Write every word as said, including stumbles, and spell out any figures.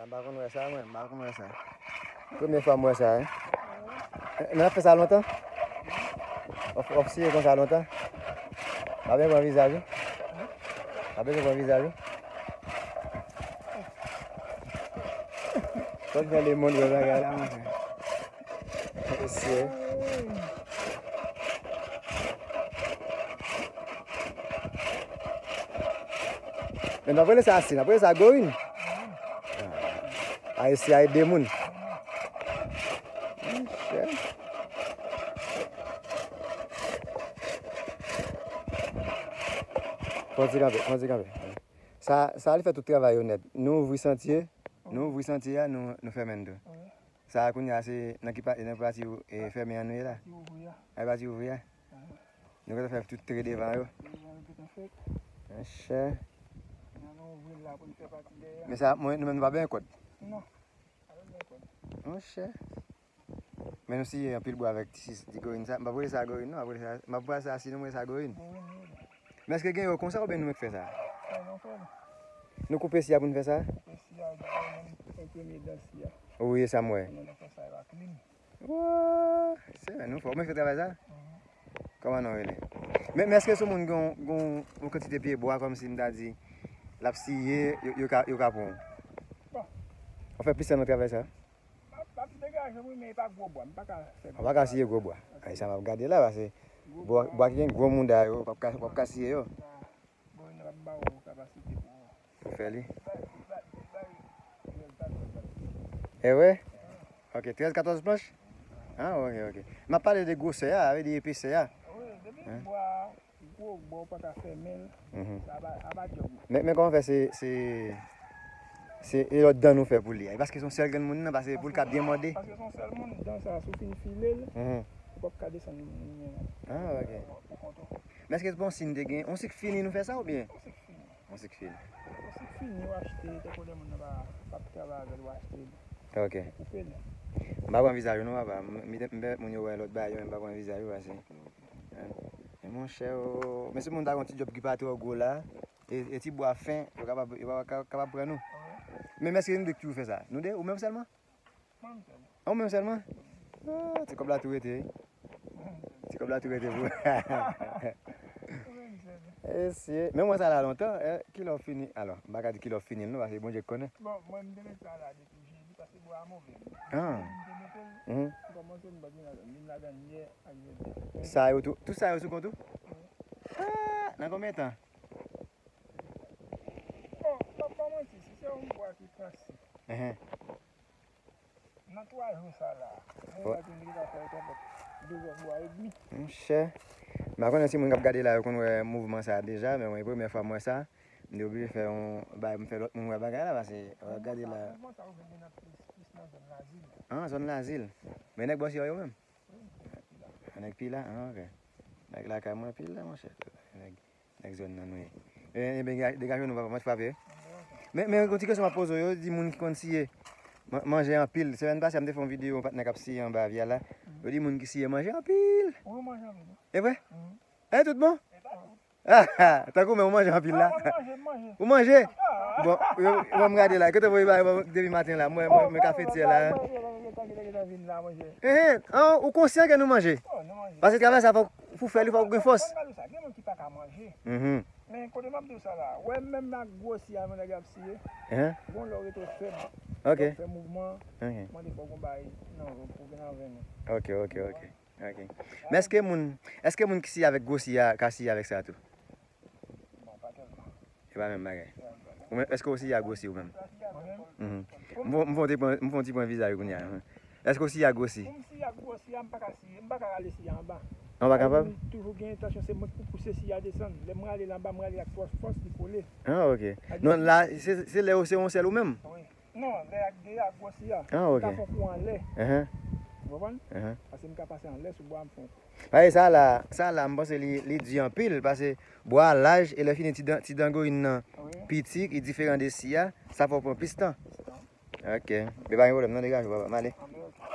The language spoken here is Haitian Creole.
M pa konn wè sa, mwen, m pa konn wè sa. Premye fwa m wè sa, wi. N ap fè sa lontan? W ap, w ap siye konsa lontan? Pa bezwen pran vizaj ou? Pa bezwen pran vizaj ou? Kòm jan lemonn wè bagay la, monchè. Mesye. Men n ap rele sa asin, n ap rele sa goyin. Ayisyen a ede moun. Monchè. Fò ti kanpe, fò ti kanpe. Sa, sa li fè tout travay yo nèt. Nou ouvri santye, nou ouvri santye a, nou, nou fèmen l tou. Sa a kounye a se nan ki pa, nan pati ou, e, fèmen an nou ye la? Pati ouvri a. A pati ouvri a? Nou gentan fè tout tre devan yo. Devan yo gentan fèt. Monchè. Nan nou ouvri l la pou n fè pati dèyè a. Men sa, mwen, nou menm nou pa benyen kòd. Non. Pa benyen kòd. Monchè. Men nou siye anpil bwa avèk ti sis, ti goyin sa. M pa p rele sa goyin non, m pa p rele sa, m pa p rele sa asin, nou rele sa goyin. Goyin, wi. Men èske gen yo konsa oubyen nou mèt fè sa? Fè non, fè l. Nou koupe si a pou n fè sa? Koupe si a, menm premye dan si a. Wi, e sa m wè. Kounye a nou fè sa yo ak lim. Wouy, se vre, nou fò. Ou mèt fè travay sa? Mhm. Kòman non rele? Men, men èske si yon moun gen yon, gen yon kantite pye bwa, kòmsi m ta di, l ap siye, yo, yo ka, yo ka pran w? Bon. W ap fè plis tan nan travay sa? M ap, m ap degaje m, wi, men e pa gwo bwa. M pa ka fè gwo bwa. Ou pa ka siye gwo bwa. Ay, sa m ap gade la, paske bwa, bwa ki gen gwo mouda yo, w p ap ka, w p ap ka siye yo. Bon, yo p ap ba w kapasite pou ou fè li. E vre? Ok, trèz, katòz planch? Ah, ok, ok. M ap pale de gwosè a, sa vle di epesè a. Wi, depi bwa gwo, bwa ou pa ka fèmen l, sa pa, sa pa djòb non. Men, men kòman fè se, se, se e lòt dan nou fè pou li a? E paske se yon sèl grenn moun nan, paske pou l ka byen mòde. Paske se yon sèl moun, dan sa, si w fin file l, ou p ap ka desann li menm. Ah, ok. Pou kont ou. Men èske bon si n te gen, yon sik fini nou fè sa oubyen? Yon sik fini. Yon sik fini. Yon sik fini, ou achte, tankou lè moun nan pa, p ap travay avè l, ou achte li. Ok. Ou koupe l. M pa pran vizaj ou non, papa. M, m, m pèmèt moun yo wè lòt bagay yo, men m pa pran vizaj ou, paske, hein. Men monchè, o, men si moun ta gen yon ti djòb ki pa twò gwo la, e, e ti bwa fen, yo kapab, yo pa ka, kapab pran nou. Men, men èske nou de ki toujou fè sa? Nou de, ou menm sèlman? Mwen menm sèl. An, ou menm sèlman? Ah, ti kòb la tou rete, wi. Ti kòb la tou rete pou. Mesye, men mwen sa la lontan, eh, kilè w fini? Alò, m pa ka di kilè w fini l non, paske Bondye k konnen. Bon, mwen m te met sa la depi jedi, paske bwa a move. Ah. Jedi m te mete l, m kòmanse m bat vin ladan, m vin ladan l yè ak jodi. Sa yo tou, tout sa yo sou kont ou? Wi. Ah, nan konbyen tan? Bon, m p ap ba w manti, si se yon bwa ki pran sik. Nan twa jou sa la, mwen pa te vin gentan fè yon de zòn bwa edmi. Monchè. M pa konnen si moun k ap gade la yo konn wè mouvman sa a deja, men mwen, e premyè fwa m wè sa. M te oblije fè yon bay, m fè lòt moun wè bagay la, paske w ap gade la. Mouvman sa a ouvri nan plis, plis nan zòn Lazil. Ah, zòn Lazil. Men nèg bò si yo menm? Wi, nèg Pila. Nèg Pila? Ah, ok. Nèg lakay mwen Pila, monchè. Nèg Nèg zòn nan nou ye. E, e, ben, degaje nou, papa, mwen t frape. Men, men, yon ti kesyon m ap poze w, yo di moun ki konn siye man-, manje anpil. Semèn pase a, m te fè yon videyo, yon patnè k ap siye anba avya la. Yo di moun ki siye manje anpil. Wi, manje anpil. E vre? E, tout bon? E pa tout. Ah, ah, tankou men, ou manje anpil la. Ah, mwen manje, m manje. Ou manje? Ah. Bon, yo, yo, m gade la. Kote w voye bagay depi maten la? Mwen, mwen, mwen kafetyè la. Manje, manje, manje, manje, manje, manje. Ehe, an, ou konsyan ke nou manje? Oh, nou manje. Paske travay sa fòk pou fè li, fòk ou gen fòs. Mwen, mwen, mwen, sa, gen moun ki pa ka manje. Mhm. Men kote m ap di w sa la, wè menm ak gwo si a nou nèg ap siye. Ehe. Gon lè w rete fèb. Ok. Fè mouvman. Ok. Mande fòk gon bagay nan, pou gen nan venn ou. Ok, ok, ok. Ok. Men èske moun, èske moun ki siye avèk gwo si a ka siye avèk sa tou? Bon, pa tèlman. E pa menm bagay. Ou menm, èske w siye a gwo si ou menm? Mwen menm? Mhm. M fon, m fon ti pran, m fon ti pran vizaj ou kounye a. Èske w siye a gwo si? Pou m siye a gwo si a, m pa ka siye, m pa ka rale si a anba. An pa kapab? Mwen toujou gen entansyon, se mwen ki pou pouse si a desann. Lè m rale l anba, m rale l ak fòs, fòs, li kole. Ah, ok. Non, la, se, se lè yo se yon sèl ou menm? Wi. Non, lè ak de a gwo si a. Ah, ok. M ka fè yon kou anlè. Ehe. Ou konprann? Ehe. Paske m ka pase anlè sou bwa, m fè yon kou. Paske sa la, sa la, m panse li, li di anpil, paske bwa a laj, e lè fini ti dan, ti dan goyin nan piti, li diferan de si a, sa fè w pran plis tan. Plis tan. Ok. Men pa gen pwoblèm, non, degaje w, papa, m ale. Anben, ok.